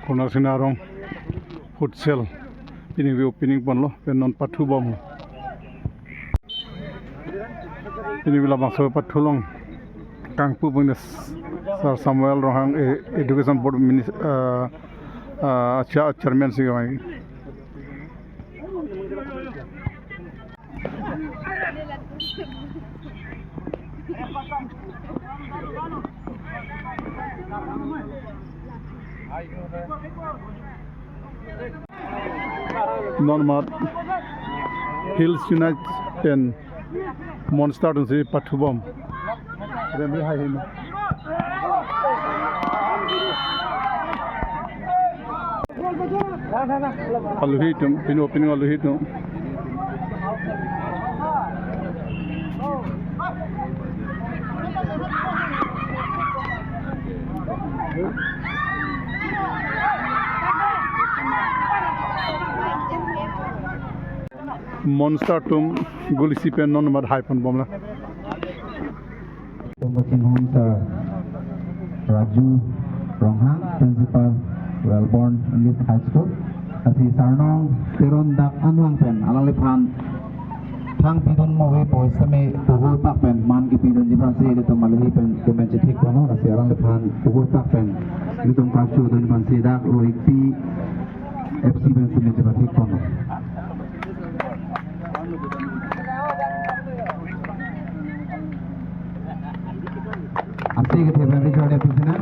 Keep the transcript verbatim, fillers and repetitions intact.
Konarsinah Arong Futsal pini opening ponlo, pen non pathubom. Pini labangso pathu long kangpu pen Sir Samuel Ronghang, eh, Education Board Minis-, eh, eh, Cha-, Chairman si kami. Non mat Hills United pen Monster atum si pathubom. Remri hai hin. Alohi atum, pini opening alohi atum. Monster atum goal isi pen non mat hai ponbomlo. Tum kachinghon Sir Raju Ronghang, Principal, Wellborn English High School. Lasi Sarnong Teron dak anvang pen alangliphan thang pidun move pu sitame puvoipak pen man kepidunji aphansi ilitum alohi pen tum pen chethek ponlo, lasi alangliphan puvoipak pen ilitum karchudun aphansi dak Royingpi F C pen sitame chepathek ponlo. Ansi kethe pen Richard F C na.